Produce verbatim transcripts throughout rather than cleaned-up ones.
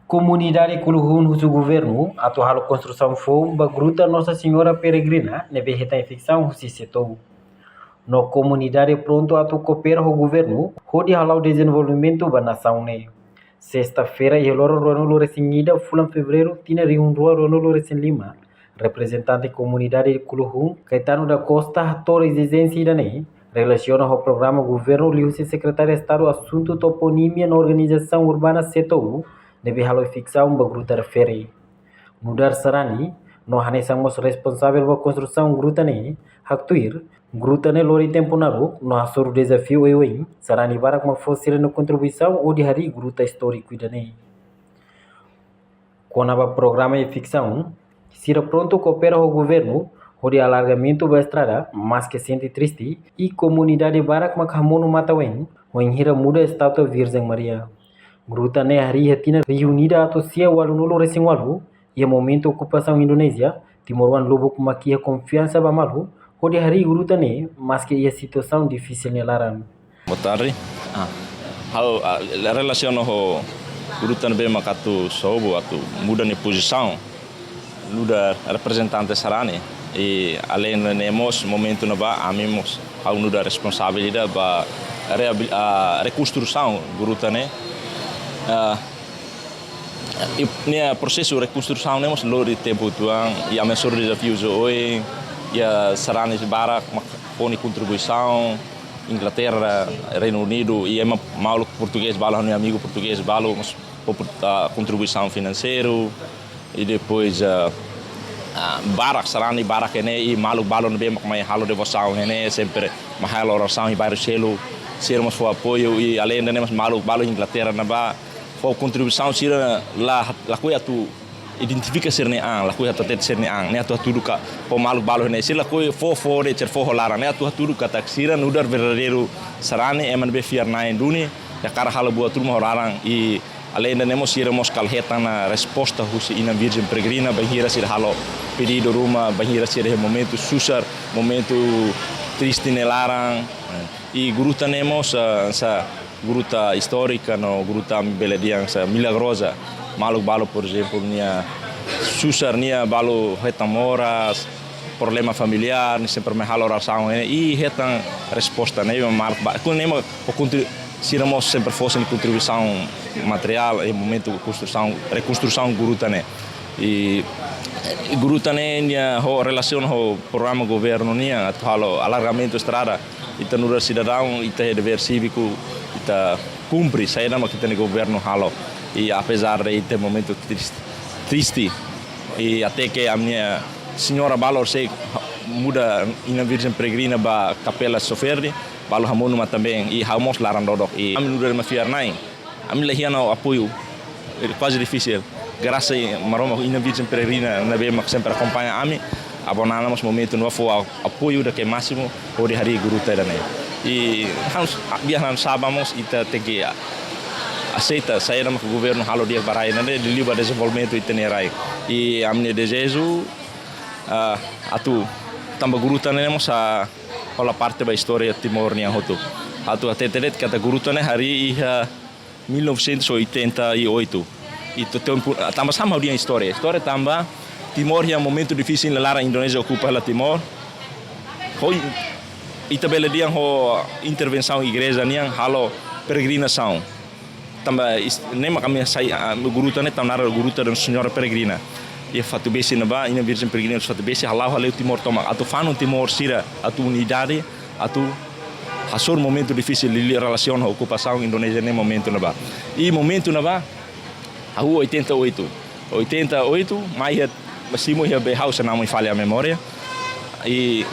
Komunidade Kuluhun husu governu atu halo konstrusaun foun ba Gruta Nossa Senhora Peregrina ne'ebé hetan eviksaun husi SEATOU. No komunidade prontu atu koopera ho governu hodi hala'o dezenvolvimentu ba nasaun ne'e. Sesta-feira, iha loron ruanulu-resin-ida fulan Fevereiru, tinan rihun rua ruanulu-resin-lima, reprezentante komunidade Kuluhun, Caetano da Costa, hato'o ezijénsia ida-ne'e relasiona ho programa governu liuhusi Sekretáriu Estadu Asuntu Toponímia no Organizasaun Urbana, SEATOU, ne'ebé halo eviksaun ba gruta refere. Nu'udar sarani no hanesan mós responsavel ba konstrusaun gruta ne'e haktuir, gruta ne'e lori tempu naruk no hasoru dezafiu oioin. Sarani barak mak fó sira-nia kontribuisaun hodi harii gruta istóriku ida-ne'e. Kona-ba programa eviksaun, sira prontu koopera ho governu hodi alargamentu ba estrada, maske sente triste, i komunidade barak mak hamonu matan-ween wainhira muda estátua Virjen Maria. Gruta ne'e harii iha tinan rihun ida atus sia ualunulu-resin-ualu, iha momentu okupasaun Indonézia, timoroan lubuk mak iha konfiansa ba malu hodi harii gruta ne'e, maske iha situasaun difisil nia laran. Boa tarde. Ah, ha'u, ah, relasiona ho gruta ne'ebé mak atu sobu, atu muda nia pozisaun, nu'udar reprezentante sarani. I aleinde ne'e mós, momentu ne'ebá, ami mós, ha'u nu'udar responsavel ida ba reabil-, ah, rekonstrusaun gruta ne'e. Ah, i nia prosesu rekonstrusaun ne'e mós lori tempu uitoan, i ami hasoru dezafiu oioin, i sarani barak mak fó nia kontribuisaun, Inglaterra, Reinu Unidu, i ema maluk portugés balu, ha'u-nia amigu portugés balu, mós fó, ah, kontribuisaun finanseiru, i depois, ah, ah, barak, sarani barak iha ne'e, i maluk balu ne'ebé mak mai halo devosaun iha ne'e, sempre mai halo orasaun iha bairru seluk, sira mós fó apoiu, i aleinde ne'e mós maluk balu Inglaterra ne'ebá fó kontribuisaun, sira la, lakohi atu identifika sira-nia an, lakohi atu hatete sira-nia an, ne'e atu hatudu ka, fó maluk balu ne'e, sira lakohi fó, fó de'it, sira fó ho laran, ne'e atu hatudu katak sira nu'udar verdadeiru sarani, ema ne'ebé fiar-na'in duni, i hakarak halo buat ruma ho laran, i aleinde ne'e mós sira mós kala hetan ona resposta husi Inan Virjen Peregrina, bainhira sira halo pedidu ruma, bainhira sira iha momentu susar, momentu triste nia laran. I gruta ne'e mós, ah, hanesan gruta istórika no gruta ami bele dehan hanesan milagroza. Maluk balu, por ezemplu, nia susar, nia balu hetan moras, problema familiár, nia sempre mai halo orasaun iha ne'e, i hetan resposta ne'e, maluk ba-, ku ne'e mak, ho kontri-, sira mós sempre fó sira-nia kontribuisaun materiál iha momentu konstrusaun, rekonstrusaun gruta ne'e. I, i gruta ne'e nia ho relasiona ho programa governu nian atu halo alargamentu estrada, ita nu'udar sidadaun, ita iha devér síviku, ita kumpre saida mak ita-nia governu halo. I apezar de ita momentu triste, triste, i até ke ami-nia señora balu sei muda Inan Virjen Peregrina ba Kapela Soferdi, balu hamonu matan-been, i ha'u mós laran dodok, i ami nu'udar ema fiar-na'in, ami la iha ona apoiu, eh, kuaze difisil. Grasa Maromak, Inan Virjen Peregrina ne'ebé mak sempre akompaña ami, Avó Nana mós momentu ne'ebá fó a-, apoiu ida ke másimu hodi harii gruta ida-ne'e. I ha'u, ah, biar ha'u saba mós ita tenke a-, aseita saida mak governu halo di'ak ba rai ne'e, liuliu ba dezenvolvimentu ita-nia rai. I ami-nia dezeju, ah, atu tanba gruta ne'e mós, ah, hola parte ba istória Timor nian hotu. Atu hatete de'it katak gruta ne'e harii iha mil novecentos e oitenta e oito. I to'o tempu, ah, tanba sama ha'u dehan istória. Istória tanba Timor iha momentu difisil nia laran, Indonézia okupa hela Timor. Ho i-, ita bele dehan ho intervensaun igreja nian halo peregrinasaun. Tanba is-, ne'e mak ami sai, ah, gruta ne'e tanba naran Gruta da Senhora Peregrina. Iha Fatubesi ne'ebá, Inan Virjen Peregrina Fatubesi, hala'o hale'u Timor tomak. Atu fanun Timor sira, atu unidade, atu hasoru momentu difisil, liuliu relasiona ho okupasaun Indonézia nia momentu ne'ebá. I momentu ne'ebá, hahú oitenta e oito. Oitenta e oito, mai iha, ba simu iha Bauhaus, se não me falha a memória. I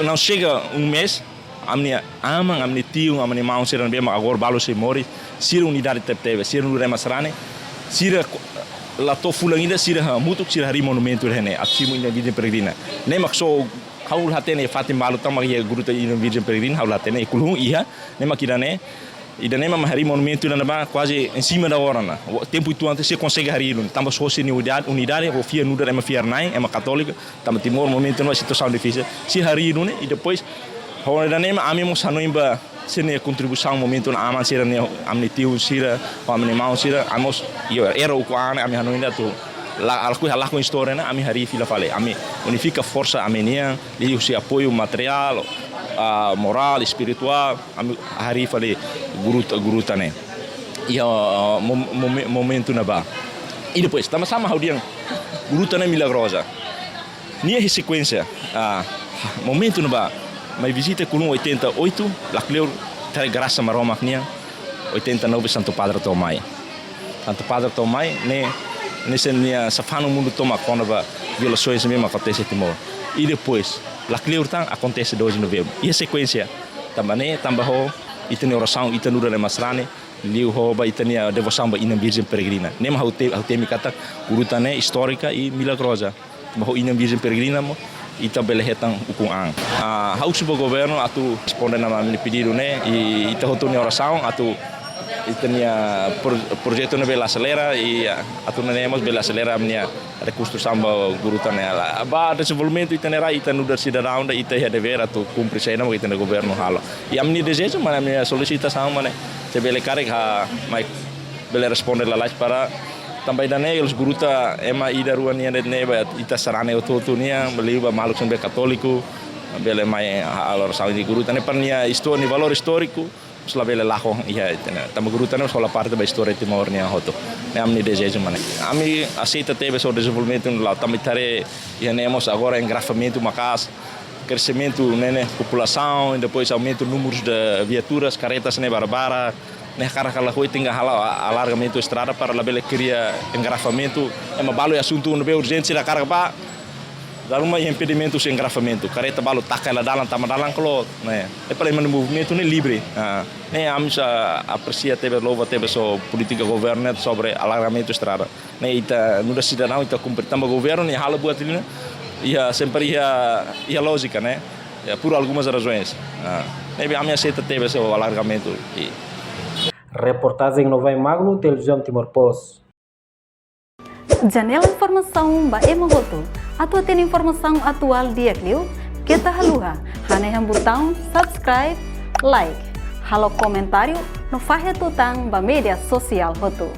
não chega um mês, ami-nia aman, ami-nia tiu, ami-nia maun sira ne'ebé mak agora balu sei moris, sira unidade tebetebes, sira nu'udar ema sarani, sira ko-, la to'o fulan ida, sira hamutuk, sira harii monumentu iha ne'e, atu simu Inan Virjen Peregrina. Ne'e mak só ha'u la hatene fatin balu tanba iha gruta Inan Virjen Peregrina, ha'u la hatene, Kuluhun iha, ne'e mak ida-ne'e, ida-ne'e mak harii monumentu ida-ne'ebá kuaze em cima da hora ona. Tempu uitoan sira konsege harii duni, tanba só sira-nia unidade, unidade, ho fiar nu'udar ema fiar-na'in, ema katólika, tanba Timor momentu ne'ebá situasaun difisil. Sira harii duni, i depois Ho ida-ne'e mak ami mós hanoin ba sira-nia kontribuisaun momentu ne'e, aman sira-nia, ami-nia tiu sira, ho ami-nia maun sira, ami mós, io, erru ukun an ne'e ami hanoin atu la, lakohi halakon istória ne'e, ami harii fila fali, ami unifika forsa ami-nian, liuhusi apoiu materiál, ah, morál, espirituál, ami harii fali gruta, gruta ne'e. Iha, ah, mom-, mom-, momentu ne'ebá. I depois, tanba sá mak ha'u dehan gruta ne'e milagroza? Nia iha sekuénsia, ah, momentu ne'ebá, mai vizita Kulun oitenta e oito, lakleur, tare grasa Maromak nian, oitenta e nove Santu Padre to'o mai. Santu Padre to'o mai, ne'e, ne'e sira-nia safanu mundu tomak kona-ba violasoens ne'ebé mak akontese Timor. I depois, lakleur tan akontese doze de Novembru. Iha sekuénsia, tanba ne'e, tanba ho ita-nia orasaun, ita nu'udar ema sarani, liuhosi ba ita-nia devosaun ba Inan Virjen Peregrina. Ne'e mak ha'u te-, ha'u temi katak gruta ne'e istórika i milagroza. Tanba ho Inan Virjen Peregrina mós ita bele hetan ukun an. Ah, ha'u husu ba governu atu responde ona ami-nia pedidu ne'e, i ita hotu nia orasaun atu ita-nia pro-, projetu ne'e bele aselera, i, ah, atu nune'e mós bele aselera ami-nia rekonstrusaun ba gruta ne'e. Ba dezenvolvimentu ita-nia rai, ita nu'udar sidadaun ida, ita iha devér atu kumpre saida mak ita-nia governu halo. I ami-nia dezeju mak ne'e, ami-nia solisitasaun mak ne'e, se bele karik mai bele responde lalais para tanba ida-ne'e, gruta ema ida rua nian de'it ne'e, ba ita sarani hotu-hotu nian, liuliu ba maluk sira ne'ebé katóliku, bele mai halo orasaun iha gruta ne'e, para nia isto-, nia valór istóriku mós labele lakon iha ita-nia. Tanba gruta ne'e mós hola parte ba istória Timor nian hotu. Ne'e ami-nia dezeju mak ne'e. Ami aseita tebes ho dezenvolvimentu ne'e la'o, tanba ita haree iha ne'e mós agora engarrafamentu maka'as, kreximentu ne'e, ne'e populasaun, i depois aumentu númeru de viaturas, karretas ne'e barak-barak, ne'e hakarak ka lakohi tenke halo a-, alargamentu estrada para labele kria engarrafamentu, ema balu iha asuntu ne'ebé urjente sira hakarak bá, dala ruma iha impedimentu husi engarrafamentu, karreta balu taka hela dalan, tama dalan kloot, ne'e. Ne'e para ema movimentu ne'e livre. Ah, ne'e ami sá apresia tebes, louva tebes ho polítika governu ne'e sobre alargamentu estrada. Ne'e ita nu'udar sidadaun ita kumpre tanba governu nia halo buat ne'e, iha sempre iha, iha lójika ne'e. Ya, por algumas razões. Ah, ne'ebé ami aseita tebes ho alargamentu. I Reportajen Novain Magno, Televizaun Timor Post. Janela informasaun ba ema hotu. Atu hatene informasaun atuál di'ak liu, keta haluha hanehan butaun subscribe, like, halo komentáriu no fahe tutan ba média sosiál hotu.